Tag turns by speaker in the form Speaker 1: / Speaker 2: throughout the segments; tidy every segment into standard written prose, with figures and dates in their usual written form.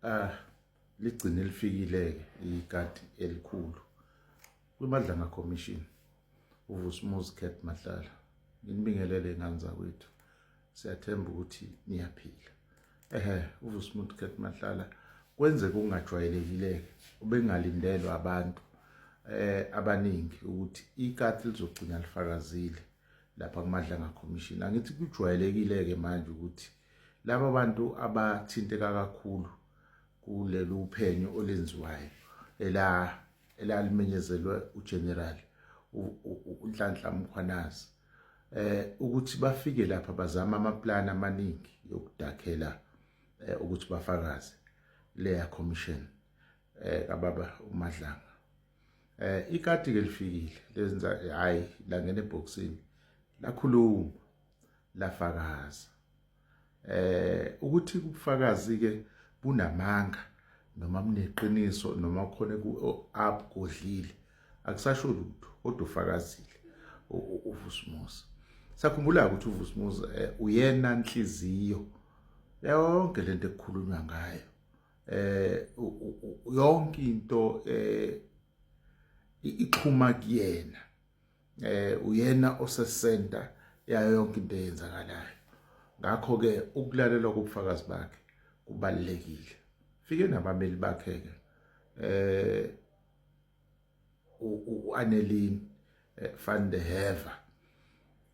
Speaker 1: Ah ligcine lifikile-ke ikati elikhulu kwiMadlanga Commission uVusumuzi Cat Matlala. Nginibingelele ngane zakwethu. Siyathemba ukuthi niyaphila. Ehe, uVusumuzi Cat Matlala kwenzeka okungajwayelekile-ke obekungalindelwa abantu abaningi ukuthi ikati lizogcina lifakazile lapha kuMadlanga Commission. Angithi kujwayelekile-ke manje ukuthi laba bantu abathinteka kakhulu kuleli uphenyo olenziwayo ela elalimenyezelwe uGeneral uNhlanhla Mkhwanazi ukuthi bafike lapha bazama amaplan amaningi yokudakhela ukuthi bafakaze leya commission kababa uMadlanga. Ikati ke lifikile lenza hayi langena eboxini lakhuluma lafakaza ukuthi ubufakazi ke bunamanga noma buneqiniso noma khona ku up godlile akusasho lutho kodwa ufakazile uVusumuzi. Sakhumbula ukuthi uVusumuzi uyena nhliziyo yonke lento ekukhulunywa ngayo, yonke into ixhuma kuyena, uyena osesenta yayo yonke into eyenzakalayo. Ngakho ke ukulalelwa kobufakazi bakhe kubalulekile. Fike nabameli bakhe ke uAnelin van der Heever.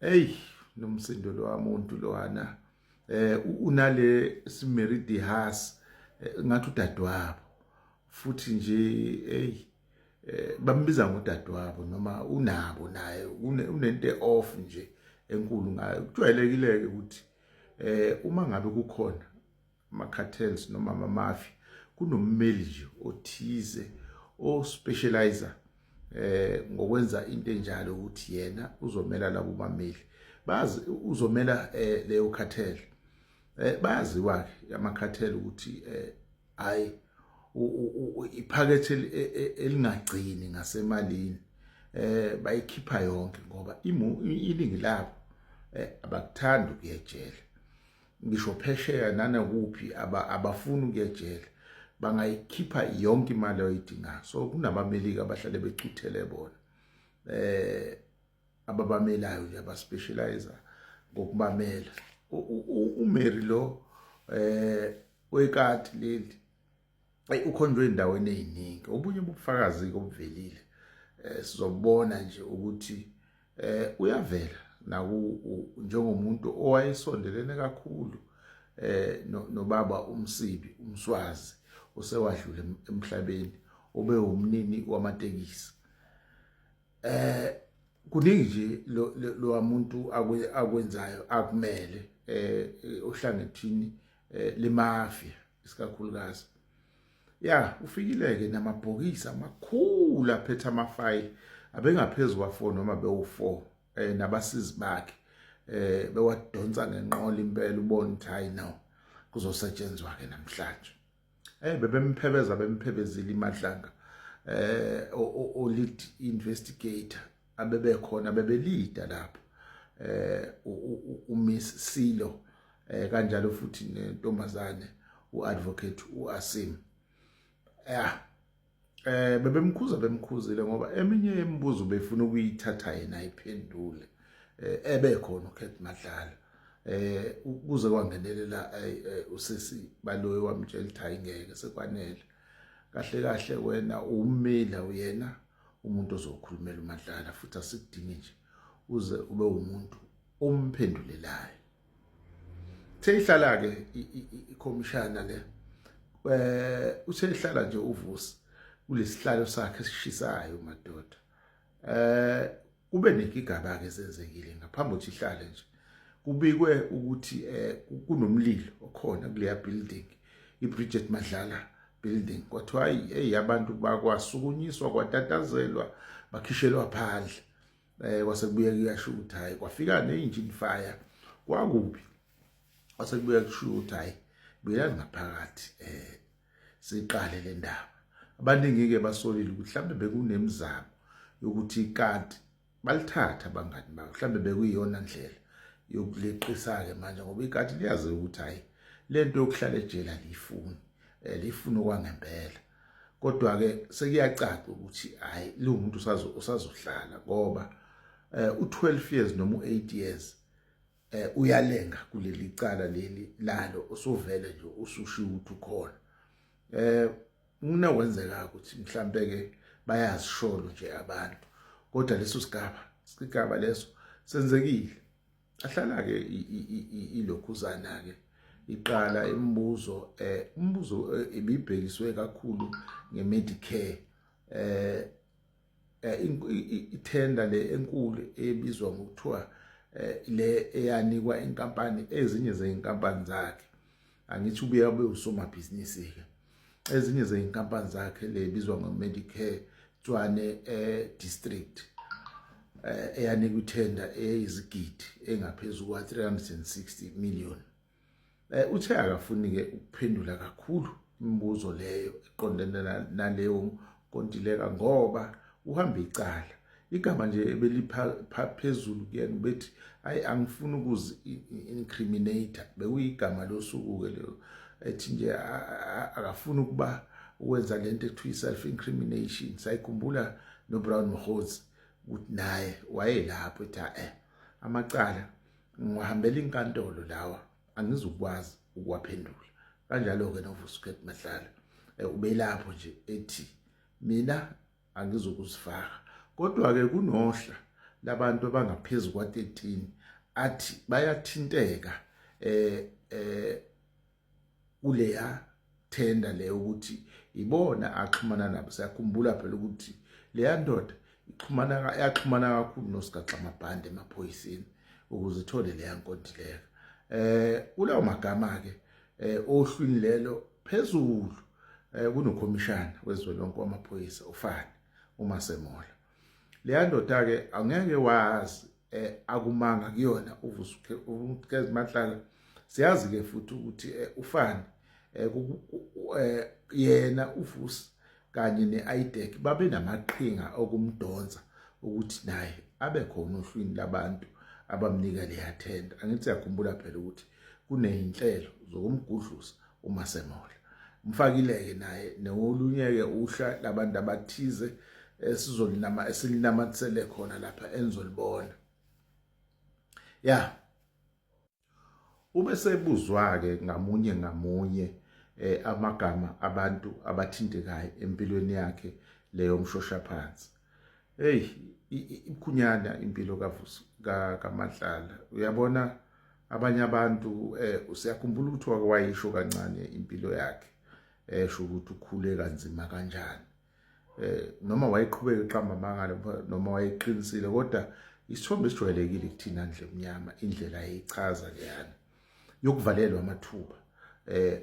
Speaker 1: Hey, nomsindo lo muntu lowana unale Simeri de Haas ngathi udadewabo futhi nje. Hey, bambiza ngodadewabo noma unabo naye unento off nje enkulu ngayo. Kujwayelekile ke ukuthi uma ngabe kukhona ama cartels noma ama mafia kunommeli nje othize o specializer ngokwenza into enjalo ukuthi yena uzomela labo bameli, bazi uzomela leyo cartel. Bayaziwa ke ama cartel ukuthi hayi iphakethe elingagcini ngasemalini, bayikhipha yonke ngoba iningi labo abakuthandi ukuyejele ngisho phesheya nanakuphi, abafuni ukuyejele, bangayikhipha yonke imali oyidingayo. So kunabamelika abahlale becuthele bona ababamelayo nje, abaspecializer ngokubamela. UMary lo wekati leli ukhonjwe endaweni eziningi. Obunye ubufakazi obuvelile sizobona nje ukuthi uyavela naku njengomuntu owayesondelene kakhulu nobaba uMsibi uMswazi osewadlula emhlabeni, obe umnini wamatekisi. Kuningi nje lo muntu akwenzayo akumele ohlangothini lemafia isikakhulukazi. Ya, ufikile ke namabhokisi amakhulu aphethe amafayili abengaphezulu kwa4 noma bewu4, nabasizi bakhe bewadonsa ngenqola impela, ubona ukuthi hayi no, kuzosetshenzwa ke namhlanje. Bebemphebeza, bemphebezile iMadlanga, o lead investigator abebekhona bebelida lapho, uMiss Silo, kanjalo futhi nentombazane uadvocate uAsim. Ya, bebemkhuza, bemkhuzile ngoba eminye imibuzo befuna ukuyithatha yena ayiphendule ebekhona uCat Matlala, kuze kwangenelela usisi baloyo wamtshela ukuthi hayi ngeke, sekwanele, kahle kahle wena ummeli, uyena umuntu ozokhulumela uMadlala futhi asikudingi nje uze ube umuntu omphendulelayo. Uthe ihlala ke ikhomishana le, uthe ihlala nje uVusi kulesihlalo sakhe esishisayo madoda, kube negigaba ke senzekile ngaphambi ukuthi ihlale nje. Kubikwe ukuthi kunomlilo okhona kuleya building, iBridget Madlala building. Kwathiwa hey, abantu bakwasukunyiswa, kwatatazelwa, bakhishelwa phandle, kwase kubuye kuyasho ukuthi hayi, kwafika ne-engine fire, kwakubi. Kwase kubuye kusho ukuthi hayi, buyelani ngaphakathi, siqale le ndaba. Abaningi ke basolile ukuthi mhlambe bekunemizamo yokuthi ikati balithatha abangani babo, mhlambe bekuyiyona ndlela yokuleqisa ke manje ngoba ikati liyazi ukuthi hayi, lento yokuhlala ejele aliyifuni. lifuna okwangempela. Kodwa ke sekuyacaca ukuthi hayi lo muntu usazohlala ngoba u12 years noma u8 years uyalenga kuleli cala leli lalo usuvele nje usushiya ukuthi ukhona. Kunokwenzeka ukuthi mhlambe ke bayazisholo nje abantu, kodwa leso sigaba leso senzekile. Ahlala ke ilokhuzana ke iqala imibuzo, umbuzo ibibhekiswe kakhulu ngeMedicare, ithenda le enkulu ebizwa ngokuthiwa le eyanikwa inkampani, ezinye zeyinkampani zakhe, angithi ubuye abe usomabhizinisi ke, ezinye zeyinkampani zakhe le ebizwa ngoMedicare Tshwane district, eyanikwa ithenda eyizigidi engaphezulu kwa 360 million. Uthe akafuni ke ukuphendula kakhulu imibuzo leyo eqondene naleyo nkontileka ngoba uhamba icala. Igama nje ebelipha phezulu kuyena bethi hayi angifuni ukuzi incriminate, bekuyigama losuku ke lelo, ethi nje akafuni ukuba ukwenza lento ekuthiwa self incrimination. Sayikhumbula no Brown Mogotsi ukuthi naye wayelapho ethi amacala ngiwahambela inkantolo lawa angizukwazi ukuwaphendula. Kanjalo ke noVusi Cat Matlala ubelapho nje ethi mina angizukuzifaka. Kodwa ke kunohla labantu abangaphezulu kwa 13 athi bayathinteka kuleya tender leyo ukuthi ibona axhumana nabo. Siyakhumbula phela ukuthi leya ndoda ixhumana yaxhumana kakhulu nosigaxa amabhande emaphoyiseni ukuze ithole leya nkontileka. Kulawo magama ke ohlwini lelo phezulu kunokhomishana wezwelonke wamaphoyisa ufani uMasemola. Leya ndoda ke angeke wazi akumanga kuyona uVusi Matlala. Siyazi ke futhi ukuthi ufani yena uVusi kanye ne-IDAC babe namaqhinga okumdonsa ukuthi naye abe khona ohlwini labantu abamnika leya tender. Angithi siyakhumbula phela ukuthi kuneyinhlelo zokumgudluza uMasemola. Umfakile-ke naye nolunye-ke uhla labantu abathize esizolinama esilinamathisele khona lapha enizolibona. Ya ube sebuzwa-ke ngamunye ngamunye amagama abantu abathintekayo empilweni yakhe leyo mshosha phansi. Hey, ibukhunyana impilo kaVusi kaMatlala. Uyabona abanye abantu usiyakhumbula ukuthi wake wayisho kancane impilo yakhe, esho ukuthi ukhule kanzima kanjani. Noma wayeqhubeka eqamba amanga noma wayeqinisile, kodwa isithombe esijwayelekile kuthina ndle emnyama indlela ayichaza leyana yokuvalelwa amathuba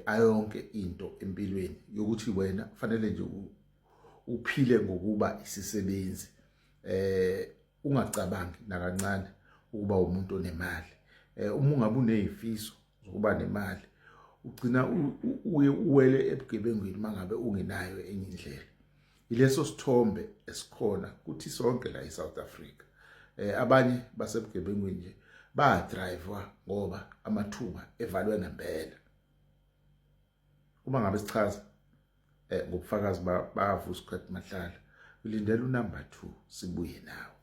Speaker 1: ayonke into empilweni, yokuthi wena kufanele nje uphile ngokuba isisebenzi, ungacabangi nakancane ukuba umuntu onemali. Uma ungabe unezifiso zokuba nemali ugcina uye uwele ebugebengwini mangabe ungenayo enye indlela. Ileso sithombe esikhona kuthi sonke la eSouth Africa. Abanye basebugebengwini nje ba drive ngoba amathuba evalwe ngempela. Uma ngabe sichaza ngobufakazi baVusi Cat Matlala, ulindela unumber 2 sibuye nawe.